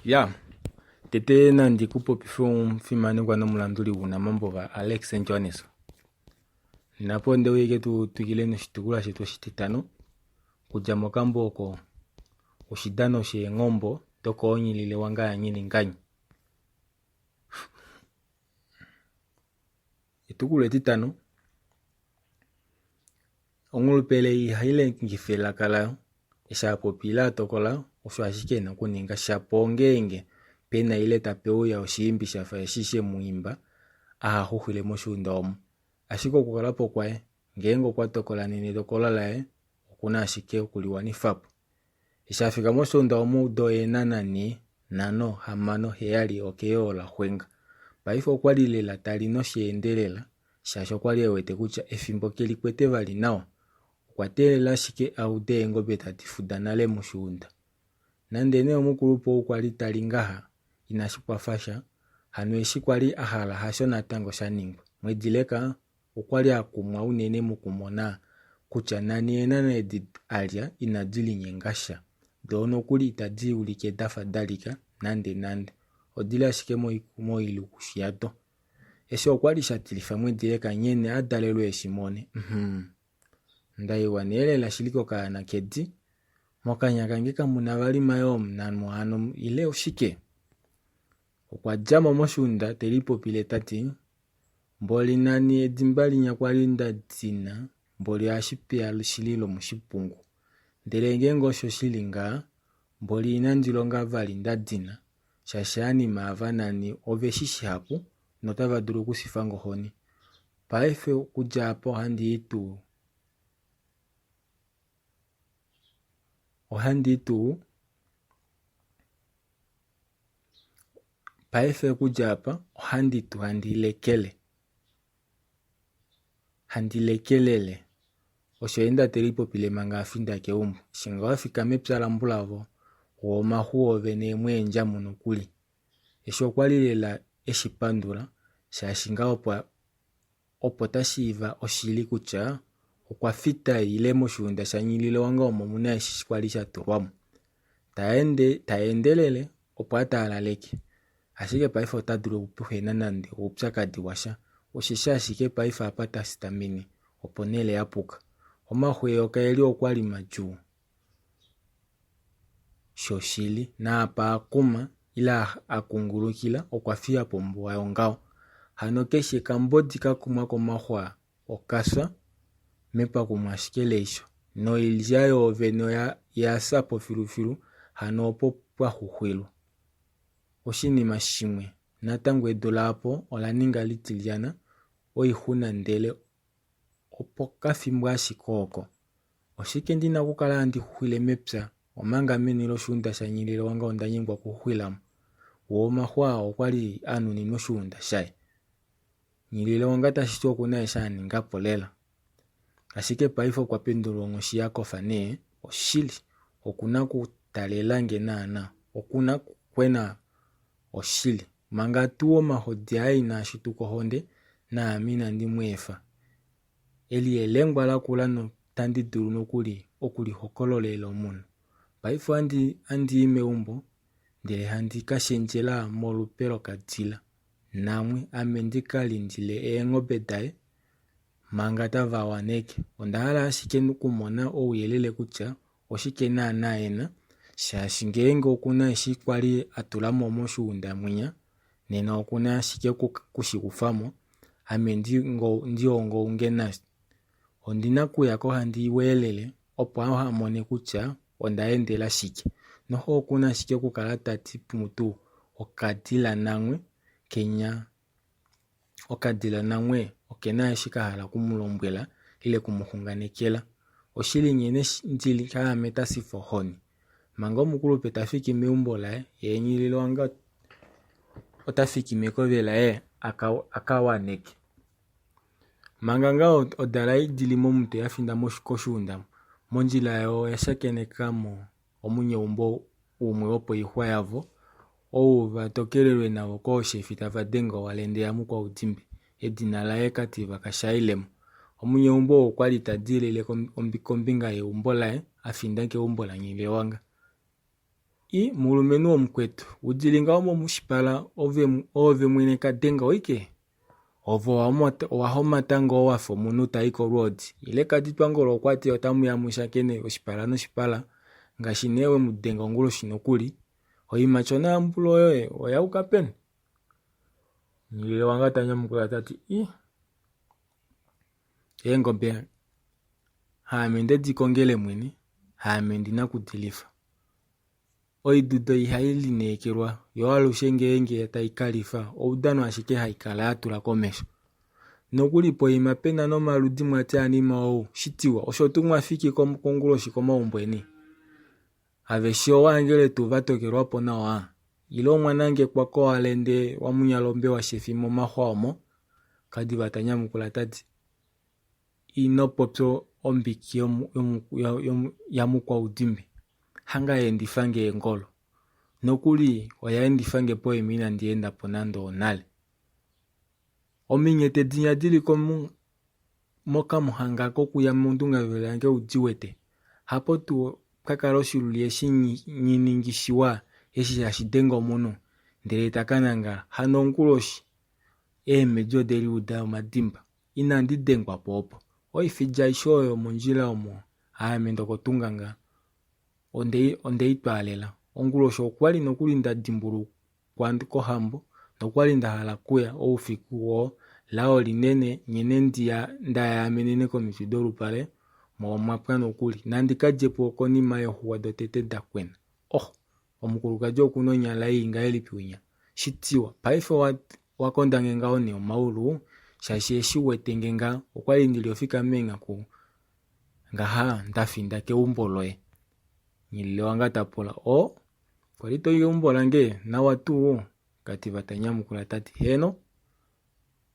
Ya, tete nandi ku popife omufimanekwa nomulanduli wounamambo vaAlex Jones. Napo onde uya ashike tu twikile noshitukulwa shetu oshititano okudja mokambo oko oshidano sheenghombo dokoonyilile wanga yanyilinganyi. Etukulwa etitano Onghulupele ihai lengifa elaka layo. Eshi a popya ile a tokola osho ashike e na okuninga shapo ongeenge pe na ile tape uya oshiimbi sha fa eshi she mu imba aha xuxwile moshuunda omo. Ashike okukala po kwaye ngeenge okwa tokola nena etokolo laye oku na ashike okuliwanifa po. Eshi a fika moshuunda omudo eenhana nhee, nhano, hamano, heyali okeyoo la xwenga. Paife okwa li lela ta li nosheendelela shaashi okwa li e wete kutya efimbo ke li kwete vali nawa. Okwa teelela ashike a ude eengobe tadi fuda nale moshuunda. Nande nee omukulupe ou kwa li ta li ngaha, inashi kwafa sha, hano eshi kwa li a hala hasho natango sha ningwa. Mwedileka okwa li a kumwa unene mokumona kutya nani eenhana edi a lya inadi linyenga sha, doo nokuli itadi ulike da fa da lika nandenande, odi li ashike moilukushi yado. Eshi okwa li sha tilifa Mwedileka nghene a dalelwe e shi mone. Uhmm. Nda iwa nee lela shili kokaana kedi. Mokanya kange kamu na vali mayoo omunanwa hano ile oshike? Okwa dja mo moshuunda te lipopile ta ti, Mboli nani edimba linya kwali nda dina mboli ohashi peya shili lomoshipungu. Ndele ngeenge osho shili ngaa, mboli inandi longa vali nda dina, shaashi anima ava nani ove shi shihapu notava dulu okusifange ohoni. Paife okudja apa ohandi i tuu ohandi i tuu Paife okudja apa ohandi tu handi lekele. Handi lekelele. Osho enda te lipopile manga a finda keumbo. Eshi ngaho a fika mepya lambulavo, woo omaxu oovene e mu endja mo nokuli. Eshi okwa li lela e shi pandula shaashi ngaho opo opo ta shiiva oshili kutya okwa fita ile moshuunda shaNyililewanga omo mu na eshi kwa li sha tulwa mo. Ta ende ta endelele opo a taalaleke, ashike paife ota dulu okuhena nande oupyakadi washa, osheshi ashike paife apa ta sitamene oponhele ya puka. Omaxu eyoka eli okwa li madjuu shoshili, naapa a kuma ile a kungulukila okwa fiya po ombuwa yongaho. Hano keshe kambodi ka kumwa komaxu aa oka fya mepakumo ashike leisho. Noilya yoovene oya fya po filufilu, hano opo pwa xuxwilwa. Oshinima shimwe, natango edu laapo ola ninga litilyana oixuna ndele opokafimbo ashike oko. Oshike ndi na okukala handi xuxwile mepya omanga meni loshuunda shaNyilile wange onda nyengwa okuxuxwila mo? Woo omaxu aa okwa li a nuninwa oshuunda shaye. Nyilile wanga tashi ti oku na eshi a ninga po lela. Ashike paife okwa pendulwa onghoshi ya kofa nee, oshili, oku na okutalela nge naana, oku na okukwena oshili. Manga tuu omahodi aye inaa shituka ohonde, naame inandi mu efa. Eli elengwa lakula notandi dulu nokuli oku li hokololela omunhu. Paife ohandi i meumbo ndele handi ka shendjela molupe lokadila namwe ame ndi ka lindile eengobe daye manga tava waneke. Onda hala ashike okumona ouyelele kutya oshike naana e na, shaashi ngeenge oku na eshi kwa li a tula mo moshuunda mwinya, nena oku na ashike oku shi kufa mo, ame ndi ongaunge nasho. Ondi na okuya ko handi weelele opo a mone kutya onda endela shike. Noho oku na ashike okukala ta ti mutu okadila namwe kenya Okadila namwe oke na eshi ka hala oku mu lombwela ile oku mu xunganekela. Oshili nghene ndi li haame ta sifa ohoni. Manga omukulupe ta fiki meumbo laye, ye Nghilile wange ota fiki mekove laye a ka waneke. Manga ngaa odala ei di li momutwe ya finda koshuunda, mondjila yayo oya shakeneka mo omunyeumbo umwe wopoixwa yavo, ou va tokelelwe navo kooshefi tava denge owalende yaMukwaudimbi, edina laye Kativa kaShailemo. Omunyeumbo ou okwa li ta dilile kombinga yeumbo laye a finda keumbo laNghilewanga. I, mulumenhu womukwetu, udili ngaho moshipala oove mwene ka denga oike? Ove owa homata ngoo wa fa omunhu ta i kolwoodi? Ile Kaditwangolo okwa ti otamu ya mu shakene oshipala noshipala ngaashi nee we mu denga onguloshi nokuli? Oimatyona yambula oyo oya yuka peni? Nghililewanga ta nyamukula ta ti, I, eengobe haame nde di kongele mwene, haame ndi na okudi lifa. Oiduda ihai lineekelwa, yo alushe ngeenge tai ka lifa oudano ashike hai kala ya tula komesho. Nokuli poima pe na nomaludi mwati anima ou, shitiwa osho tuu mwa fiki konguloshi komaumbo eni? Aveshe owa hangele tuu va tokelwa po nawa? Ile omwa nangekwa kowalende wamunyalombe washefi momaxwa omo? Kadiva ta nyamukula ta ti, Ino popya ombiki yamukwaudimbi. Hanga ya endifa nge eengolo. Nokuli oya endifa nge poima inandi enda po nande onale. Ominghete dinya di li mokamuhanga kokuya mondungavelo yange u di wete? Hapo tuu pwa kala oshiluli eshi nghi ningi shiwa eshi hashi denge omunhu ndele ta ka nangala. Hano onguloshi eemhedi ode liuda omadimba. Inandi dengwa po opo. Oifidja aishe oyo yomondjila omo aame ndokotunga nga onde i twaalela. Onguloshi okwa li nokuli nda dimbulukwa kohambo nokwali nda hala kuya oufiku oo lao linene nghene nda yaamenene komiti dolupale mo omwa pwa nokuli. Nandi ka dje po konima yeexuwa dotete da kwena. Oh! Omukulukadi oku na onyala ii ngahelipi winya? Shitiwa, paife owa konda nge ngaho nee omaulu shaashi eshi u wete nge ngaha okwali ndili ofika meenghaku ngaha nda finda keumbo loye. Nghililewanga ta pula. O, kwali to i keumbo lange? Nawa tuu? Kativa ta nyamukula ta ti, Heeno,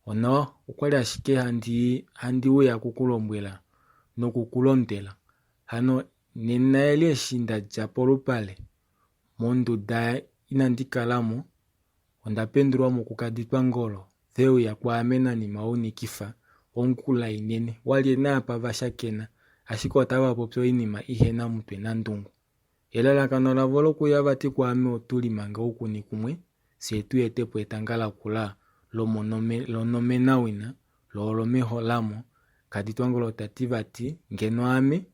onawa. Okwali ashike handi handi uya oku ku lombwela noku ku londwela. Hano nena eli eshi nda dja polupale, monduda inandi kala mo, Onda pendulwa mo kuKaditwangolo, ve uya kwaame nanima ounikifa ongula inene. Walye naapa va shakena, ashike otava popi oinima ihe na mutwe nandungu. Elalakano lavo lokuya vati kwaame otu limange oukuni kumwe, fyee tu ete po etanga lakula lonomenawina lo olomeholamo, Kaditwangolo ta ti vati ngeno ame,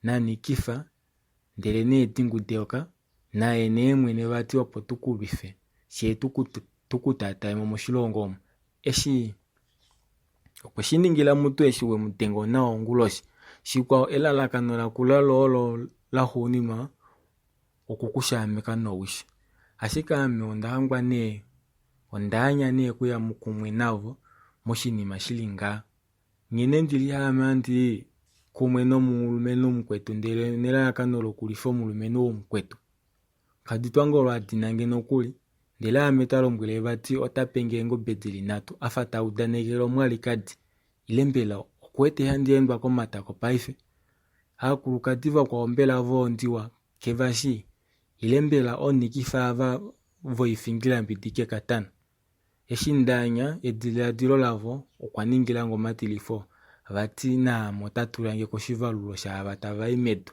naNikifa, ndele needingu deyoka, naye nee mwene vati opo tu ku lwife, fyee tu ku taatae mo moshilongo omu. Eshi okwe shi ningila mutu eshi we mu denga onawa onguloshi. Shikwao elalakano lakula lo olo laxuuninwa oku ku shaameka nowishe. Ashike ame onda hangwa nee onda anya nee okuya kumwe navo moshinima shi li ngaha. Nghene ndi li haame handi i kumwe nomulumenhu mukwetu ndele nelalakano lokulwifa omulumenhu womukwetu. Kaditwangolo a dina nge nokuli, ndele aame ta lombwele vati ota pe nge eengobe di li nhatu a fa ta udanekele omwalikadi. Ile mbela okuwete handi endwa komatako paife? Aakulukadi vakwao mbela vo ondiwa ke va shii? Ile mbela onikifa ava voifingilambidi kekatana? Eshi nda anya ediladilo lavo, okwa ningila nge omatilifo, vati naame ota tula nge koshivalulo shaava tava i medu.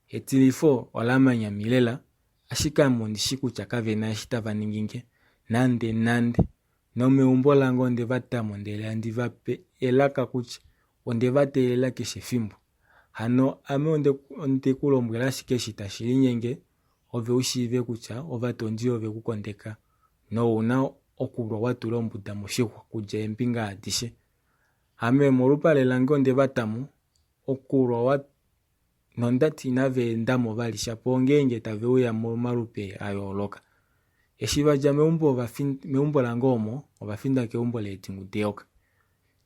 Etilifo ola manya mi lela, ashike ame ondi shi kutya kave na eshi tava ningi nge, nande nande. Nomeumbo lange onde va ta mo ndele handi va pe elaka kutya onde va teelela keshe efimbo. Hano ame onde ku lombwela ashike eshi tashi linyenge ove u shiive kutya ovatondi ove ku kondeka nou na okulwa wa tula ombuda moshixwa okudja eembinga adishe. Ame molupale lange onde va ta mo, okulwa wa nonda ti inava enda mo vali shapo ongeenge tave uya momalupe a yooloka. Eshi va dja meumbo, meumbo lange omo, ova finda keumbo leedingu deyoka.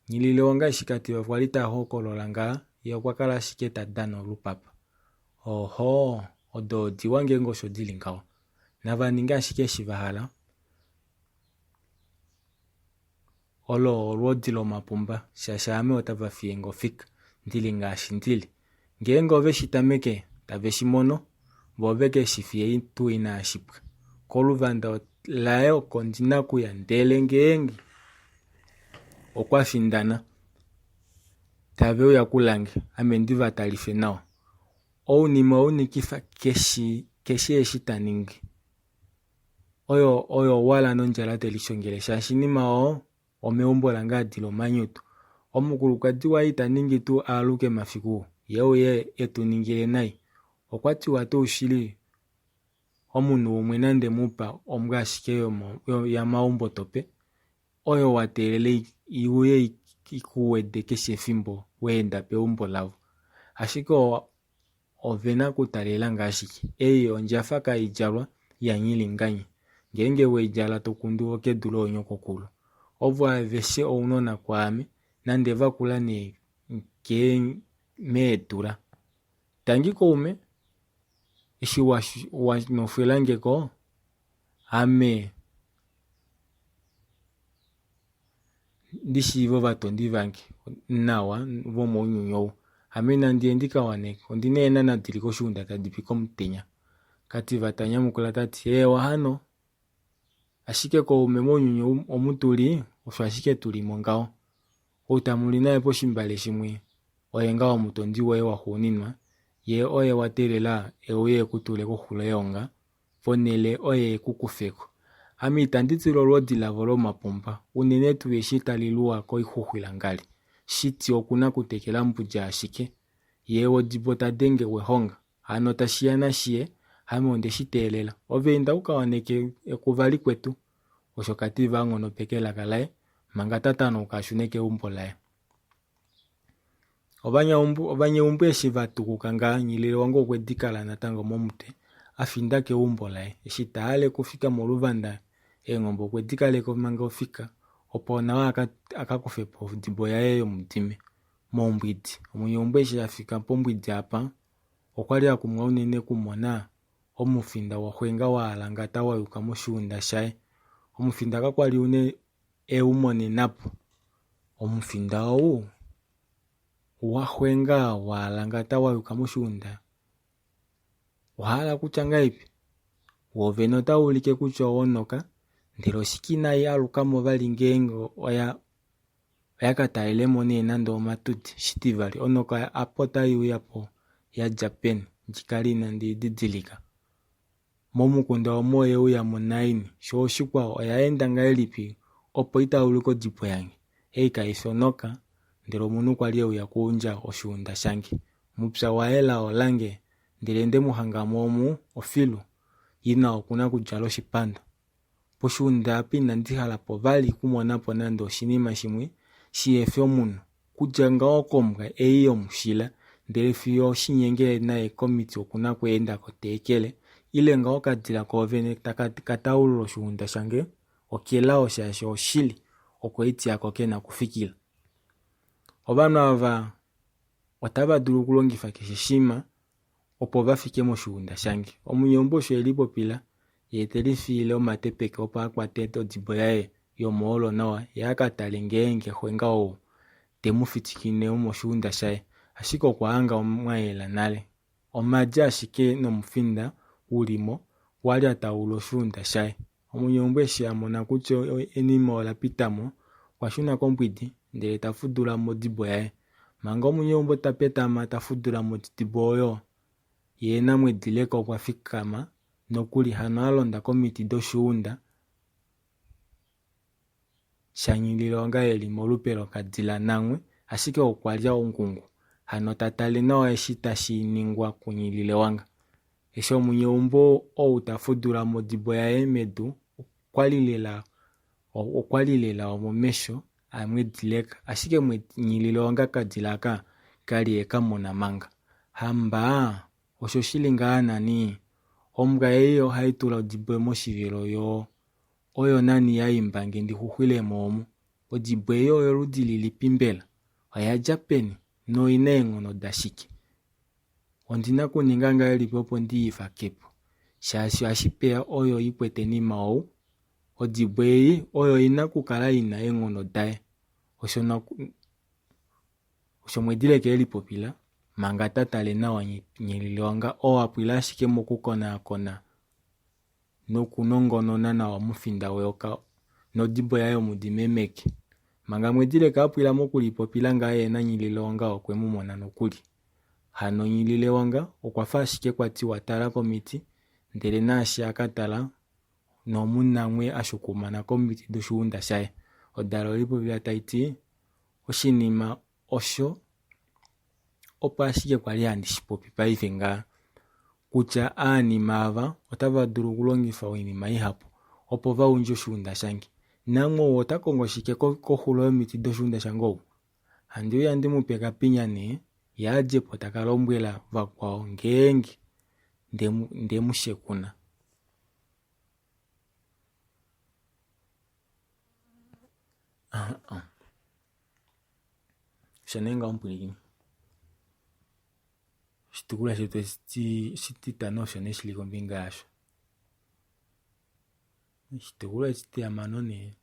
Nghililewonga eshi Kativa kwa li ta hokolola ngaha, ye okwa kala ashike ta dana olupapa. Ohoo, odo odiwa ngeenge osho di li ngaho. Nava ninge ashike eshi va hala. Olo olwoodi lomapumba, shaashi ame otava fiye nge ofika, ndi li ngaashi ndi li. Ngeenge ove shi tameke, tave shi mono, vo ove ke shi fiye tuu inaashi pwa. Koluvanda laye oko ndi na kuya, ndele ngeenge okwa findana, tave uya kulange, ame ndi va talife nawa. Ounima ounikifa keshi. Keshe eshi ta ningi oyo oyo owala nondjala te lishongele shaashi nima oo omeumbo lange a dila omanyutu. Omukulukadi waye ita ningi tuu a aluke mafiku ye uye e tu ningile nai. Okwa tiwa tuu shili omunhu umwe nande mu pa ombwa ashike yamaumbo tope oyo wa teelela i uye i ku wede keshe efimbo wa enda peumbo lavo. Ashike Ove na kutalela ngaa shike? Ei ondjafa kai djalwa ya nghilinganye. Ngeenge we i djala to kundu okedu loonyokokulu. Ovo aveshe ounona kwaame, nande va kula nee ngee meedula. Tangi koume, eshi wa nofwela nge ko, ame ndi shiive ovatondi vange nawa vomounyuni ou. Ame nandi ye ndi ka waneke, ondi na eenhana di li koshiunda tadi pi komutenya. Kativa ta nyamukula ta ti, Eewa hano, ashike koume mounyuni omu tu li, osho ashike tu li mo ngaho. Ou tamu li naye poshimbale shimwe oye ngaa omutondi woye waxuuninwa, ye oye wa teelela e uye e ku tule koxulo yeonga ponhele oye e ku kufe ko. Ame itandi tila olwoodi lavo lomapumba, unene tuu eshi tali luwa koixuxwilangali. Shiti oku na kutekela mbudja ashike. Ye wodibo ta denge wehonga. Hano tashi ya nashi ye, ame onde shi teelela. Ove inda u ka waneke ekuva likwetu. Osho Kativa a nghonopeka elaka laye, manga ta tanauka a shune keumbo laye. Ovanyeumbo eshi va tukuka ngaha, Nghililewanga okwe di kala natango momutwe, a finda keumbo laye. Eshi ta hale okufika moluvanda, eengombe okwe di kaleka manga ofika, opo nawa a ka kufe po odibo yaye yomudime mombwidi. Omunyeumbo eshi a fika pombwidi apa, okwa li a kumwa unene okumona omufinda wa xwenga wa alangata wa yuka moshiunda shaye. Omufinda kakwa li unene e u monena po. Omufinda ou wa xwenga wa alangata wa yuka moshiunda owa hala kutya ngahelipi? Wo vene otau ulike kutya owonoka, ndele oshike inai aluka mo vali ngeenge oya oya ka talele mo nee nande omatudi? Shitivali, onoka apa otai uya po ya dja peni? Ndi kale inandi i didilika. Momukunda omo oye uya mo naini? Sho oshikwao, oya enda ngahelipi opo i tauluke odibo yange? Ei kai fi onoka, ndele omunhu kwa li e uya okuundja oshiunda shange. Mupya waye lao lange, ndele nde mu hanga mo omu, ofilu. Ina oku na okudjala oshipando. Poshiunda apa inandi hala po vali okumona po nande oshinima shimwe shi he fi omunhu, kudja ngaho kombwa ei yomushila ndele fiyo oshinyenge naye komiti oku na okweenda ko ta ekele, ile ngaho okadila koovene taka ka taulula oshiunda shange, okelao shaashi oshili oko eti ako ke na okufikila. Ovanhu ava otava dulu okulongifa keshe shimwe opo va fike moshiunda shange. Omunyeumbo osho e lipopila, ye te lifiile omate peke opo a kwate odibo yaye yomoolo nawa ye a ka tale ngeenge xwenga ou te mu fitikine moshiunda shaye. Ashike okwa hanga mwa yela nale. Omadi ashike nomufinda u li mo wa lyataula oshiunda shaye. Omunyeumbo eshi a mona kutya enima ola pita mo, okwa shuna kombwidi, ndele ta fudula mo odibo yaye. Manga omunyeumbo ta petama ta fudula mo odibo oyo, ye naMwedileka okwa fikama nokuli hano a londa komiti doshiunda shaNghililonga e li molupe lokadila nanghwe, ashike okwa lya ongungu, hano ta tale nawa eshi tashi ningwa kuNghililewanga. Eshi omunyeumbo ou ta fudula modibo yaye medu, okwa li lela okwa li lela omomesho aMwedileka, ashike Nghililewanga kadila aka ka li e ka mona manga. Hambaa, oshoshili ngaa nani? Ombwa ei ohai tula odibo moshivelo yoo oyo nani ya imba nge ndi xuxwile mo omu. Odibo ei oyoludi lilipi mbela? Oya dja peni noi na eenghono dashike? Ondi na okuninga ngahelipi opo ndi i vake po? Shaashi ohashi peya oyo i kwete nima ou. Odibo ei oyo i na okukala i na eenghono daye. Osho Osho Mwedileke e lipopila, manga ta tale nawa Nghililewanga oo a pwila ashike mokukonaakona nokunongonona nawa omufinda weyoka nodibo yaye yomudime meke. Manga Mwedileka a pwila mokulipopila ngaha ye naNghililewanga okwe mu mona nokuli. Hano Nghililewanga okwa fa ashike kwa tiwa tala komiti. Ndele naashi a ka tala, nomunanghwe a shukumana komiti doshiunda shaye. Odalo oyi tai ti, Oshinima osho opo ashike kwali handi shi popi paife ngaa kutya aanima ava otava dulu okulongifa oinima ihapu opo va undje oshiunda shange. Namwe ou ota kongo shike koxulo yomiti doshiunda shange ou? Handi uya ndi mu pe kapinya nee, ye a dje po taka lombwela vakwao ngeenge nde mu shekuna. Osho nee ngaho omupwilikini. Oshitukulwa shetu oshititano osho nee shili kombinga yasho. Oshitukulwa oshitihamano nee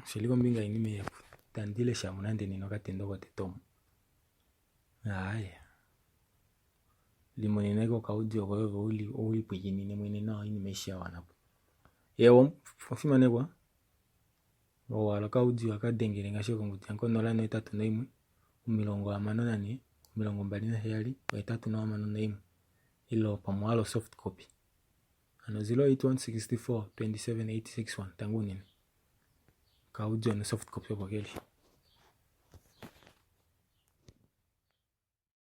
oshili kombinga yoinima ihapu. Itandi lesha mo nande nena okatendo kotete omu. Aaye. Limonena ashike okaudio koye ove ulipwikinine mwene nawa oinima aishe ya wana po. Eewa omufimanekwa. Owala okaudio ohaka dengele ngaashi kongudi yange 081 64 27 861 ile pamwe owa hala osoft copy hano 081 64 27 861 tangi unene. Okaudio nosoft copy opo keli.